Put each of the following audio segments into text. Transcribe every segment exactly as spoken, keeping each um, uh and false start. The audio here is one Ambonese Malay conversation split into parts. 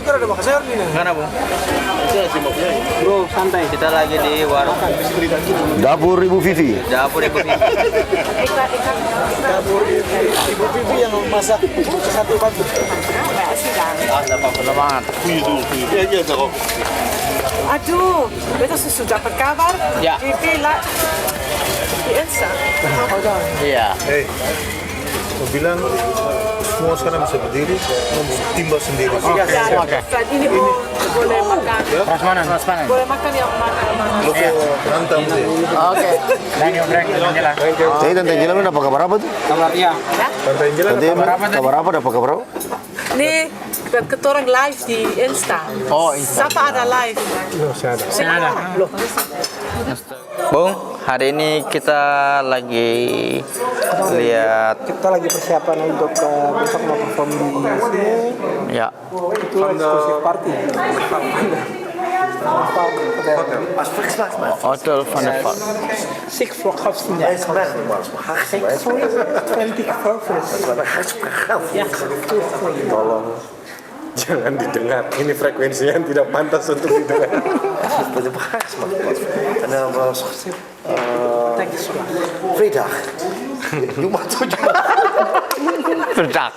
ikang ada makan sayur nih, nah. Ngana, Bung? Bro, santai. Kita lagi di warung Dapur Ibu Vivi. Dapur Ibu Vivi. Dapur Ibu Vivi yang masak satu batu. Ada apa, semangat. Iya, iya, iya. Aduh, beta su, su dapat kabar. Ya. Di Villa, di Insta. Iya. Hei, mo bilang, semua sekarang bisa berdiri, mo timba sendiri. Iya, iya. Oke. Dan ini mo boleh makan. Ya? Prasmanan, prasmanan. Boleh makan yang mana, mana. Lo ko rantang deh. Oke. Daniel, Frank, Angela. Jadi, Tante Angela, lu dapa kabar apa tuh? Kabar iya. Hah? Tante Angela, Tante, kabar apa tadi? Kabar apa, dapa kabar apa? Nih, buat ketorang live di Insta. Oh, Insta. Sapa ada live? Loh, saya ada. Saya ada. Loh. Bung, hari ini kita lagi lihat. Kita lagi persiapan untuk, eh, besok mau perform di sini. Ya. Itu eksklusif party. Hotel. Hotel Van der Valk. Six Flags. Six Flags. Twenty-four. Ya. Tolong. Jangan didengar, ini frekuensi yang tidak pantas untuk didengar. Ada apa? Eh, Frida. Cuma tujuh. Frida.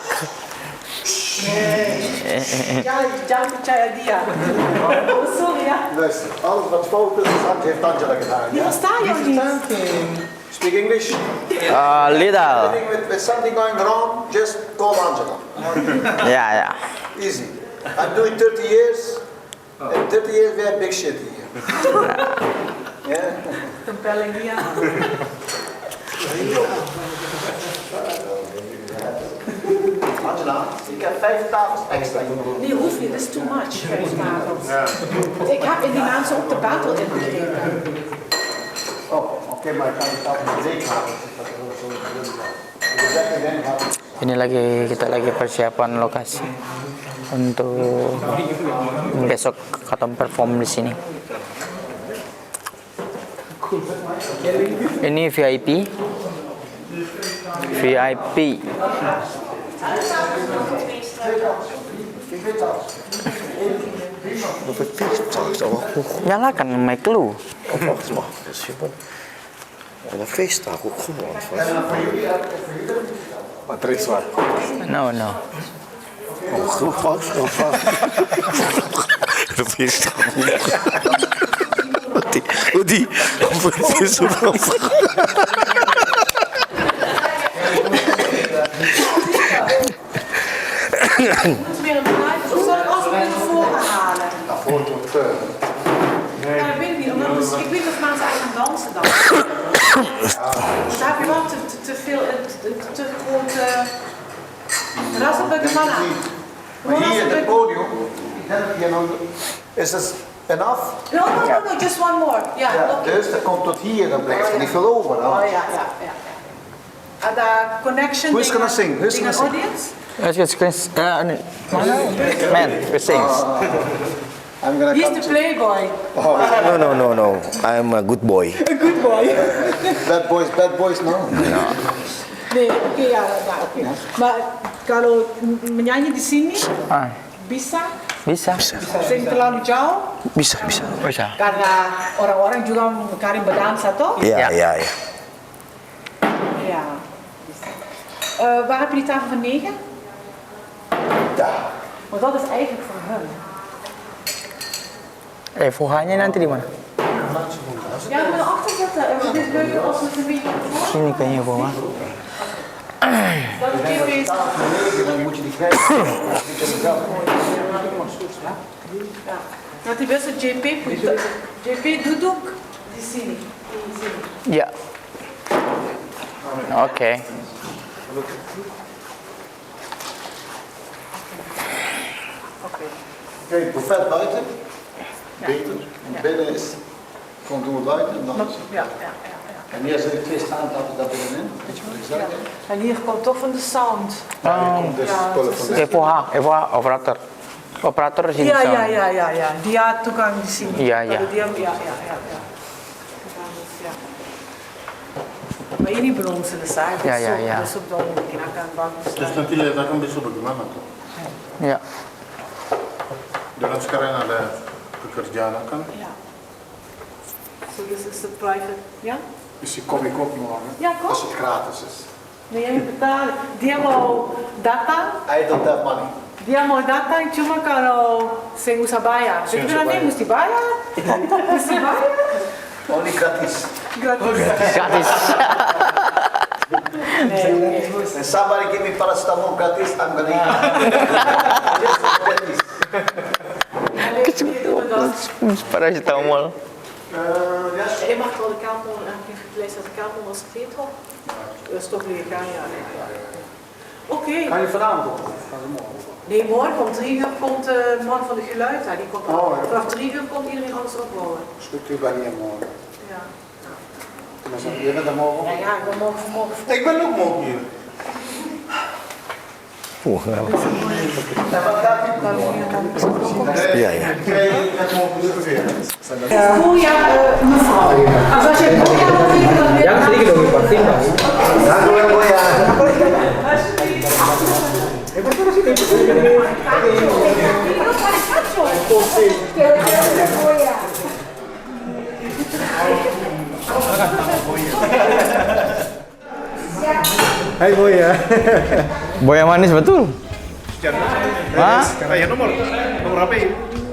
Jangan, jangan percaya dia. Betul ya. Alles wat fout is, is aan het handje gedaan. Die verstaan jou niet. Speak English. A little. Anything with, with something going wrong, just call Angela. Yeah, yeah. Easy. I'm doing thirty years. In thirty years, we have big shit here. Yeah. Compelling, yeah. Angela, ik heb vijf tafels extra. Nee, hoeft niet, dat is too much, vijf tafels. Ja. Ik heb in die mensen ook de batel inbegrepen. Oh, oké, maar ik kan de tafel leeg maken. Ini lagi, kita lagi persiapan lokasi untuk besok katong perform di sini. Ini V I P. V I P. Nyalakan mic lu. Ada pesta, aku koma. Patrick Suar. No, no. Oh, aku pas, apa? Ada pesta. Odi, Odi, apa sih, sudah apa? Moet weer een live, of zal ik alles weer naar voren halen? Naar voren tot, eh, ja, ik weet niet, omdat ik weet niet of mensen echt gaan dansen dan. Want dan heb je wel te, te, te veel in, in, Terus, eh, rasa bagaimana? Mau rasa baga- Here, the podium, then, you know, is this enough? No, no, no, no, just one more. Yeah, okay. There's the komt tot hier, dan blijft het niet veel over, hè? Oh, ja, ja, ja, ja. Ada connection dengan audience? Who's gonna sing? Who's gonna sing? Yes, yes, yes. Eh, ini, mana? Man, who sings? I'm gonna come to. He's the playboy. Oh. No, no, no, no. I'm a good boy. A good boy. Bad boys, bad boys, no? No. Nih, oke, ya, ya, oke. Ya. Mbak, kalau m-, menyanyi di sini, ah, bisa? Bisa. Bisa. Seng terlalu jauh? Bisa, bisa. Bisa. Karena orang-orang juga kadang berdansa, toh? Iya, iya, iya. Ja, bisa. Eh, waar heb je die tafel van negen? Ja. Want dat is eigenlijk voor hun. Eh, F O H-nya nanti di mana? Ja, maar achter zetten. En het is leuker als we het een beetje op de voorkant. Sini kayaknya, F O H. Dat is J P. Dan moet je die kwijt. Ja. Nanti besok J P pun. J P duduk di sini. Di sini. Ya. Oke. Oké. Oké, buffet buiten. Ja. Beter. Ja. Binnen is gewoon doen we buiten en dan. Ja, ja, ja, ja. En hier zit twee staantafels daar binnenin. Weet je wat ik zeg, hè? En hier komt toch van de sound. Ja, hier komt de spullen van de. F O H, F O H, operator. Operator di sini. Iya, iya, iya, iya, iya. Dia tukang di sini. Iya, iya. Kalau dia, iya, iya, iya, iya. Bagus, ya. Nah, ini belum selesai. Iya, iya, iya. Besok, besok dong mungkin akan bagus lagi. Terus nanti lihat akan besok bagaimana tuh. Iya. Dan sekarang ada pekerjaan akan. Iya. So this is a private, ya? Isi kopi-kopi, mau, ya? Ya, kok? Kasih gratis, is. Nah, yang betul, dia mau datang. I don't have money. Dia mau datang cuma kalau seng usah bayar. Seng usah bayar. Saya bilang, "Ini mesti bayar." Mesti bayar. Only gratis. Gratis. Gratis. Somebody give me paracetamol gratis, I'm gonna eat. Just gratis. Paracetamol. Eh, ya. Jadi, mag wel de kamer, aangezien de kamer was gegeven. Dat is toch weer gaan, ja, nee, ja. Oké. Kan je vanavond op? Nee, morgen om drie uur komt, eh, de man van de geluid daar. Die komt al. Oh, ja. Vanaf drie uur komt iedereen alles opbouwen. Structuur bij die morgen. Ja. Maar zo, je bent er morgen op? Ja, ja, ik ben morgen, morgen vroeg. Ik ben ook morgen hier. Wah. Iya, iya. Goya, eh, mevrouw. Als je Goya wil weten, dan weer. Ja, sedikit dong, pasti, Bang. Hai, Boy, ya. Boy yang manis betul. Hah? Eh, ya, nomor. Nomor H P.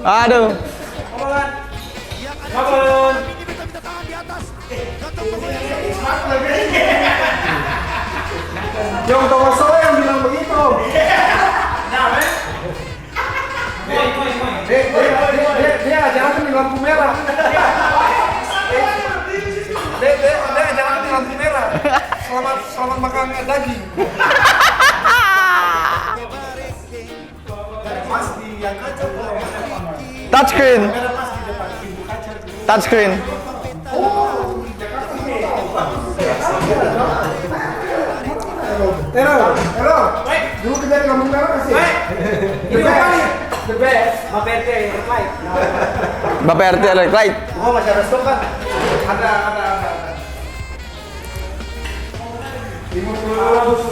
Aduh. Yang tawa saya yang bilang begitu. Dek, dek, dek, dek, dek, jangan di lampu merah. Dek, dek, dek, jangan di lampu merah. Selamat, selamat makan daging. Touchscreen. Touchscreen. Hero, hero. Dulu kerja di Kampung Merah kasih. The best. The best. Bapak R T Light. Bapak R T Light. Oh, masih ada stok kan? Ada, ada, ada, ada. Lima puluh.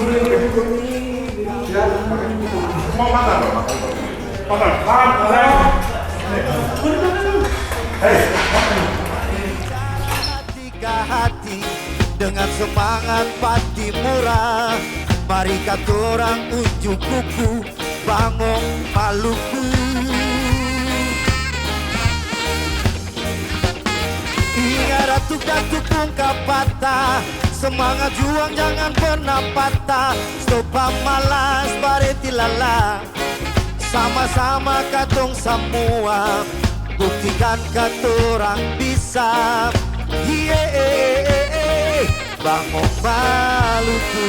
Tiga hati dengan semangat Pattimura, mari katorang unjuk kuku, bangun Maluku. Ingat datuk-datuk pung kapata, semangat juang jangan pernah patah. Stop pamalas, bareti lala. Sama-sama katong samua buktikan katorang bisa. Yeay, bangun Maluku.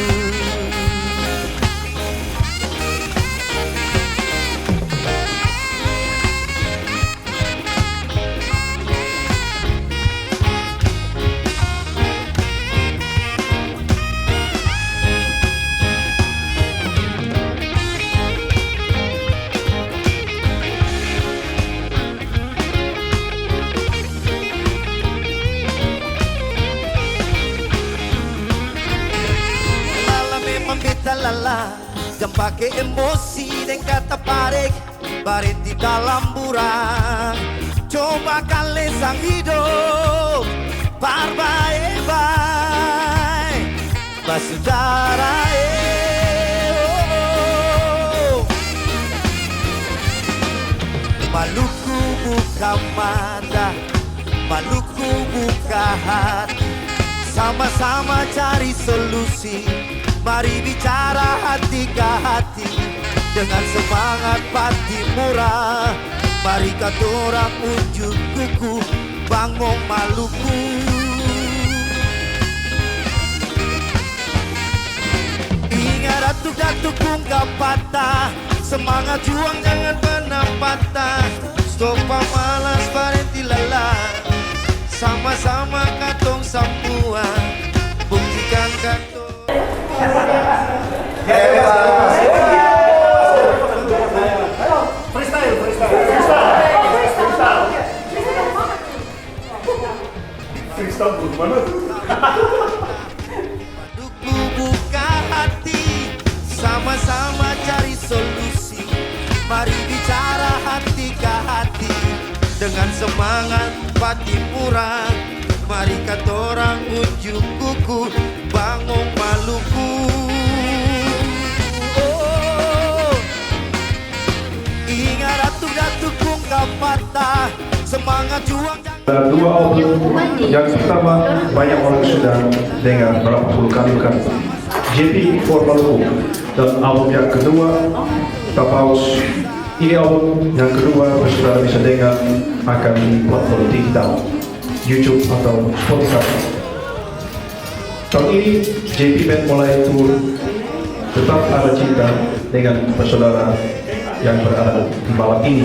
Lala, jang pake emosi deng kata parek, barenti dalam burang. Coba kale sang hidop, par bae-bae, basudara e, oh, oh. Maluku buka mata, Maluku buka hati, sama-sama cari solusi. Mari bicara hati ka hati, dengan semangat Patimura. Mari katorang unjuk kuku, bangun Maluku. Inga datuk-datuk pung kapata, semangat juang jangan pernah patah. Stop pamalas, barenti lala. Sama-sama katong samua buktikan katong. Freestyle, freestyle, freestyle, freestyle. Freestyle dulu, mana tuh? Maluku buka hati, sama-sama cari solusi. Mari bicara hati ka hati, dengan semangat Patimura. Mari katorang unjuk kuku, bangun Maluku. Oh, inga datuk-datuk pung kapata, semangat juang. Ada dua album. Yang pertama, banyak orang sudah dengar berapa puluh kali, bukan? J P for Maluku. Dan album yang kedua, Tapaus. Ini album yang kedua, saudara bisa dengar akan di platform digital, YouTube atau Spotify. Tahun ini, J P Band mulai tur Tetap Ada Cinta dengan saudara yang berada di malam ini.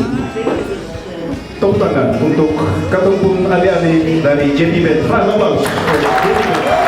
Tepuk tangan untuk katong pung ade-ade dari J P Band. Round of applause for J P Band.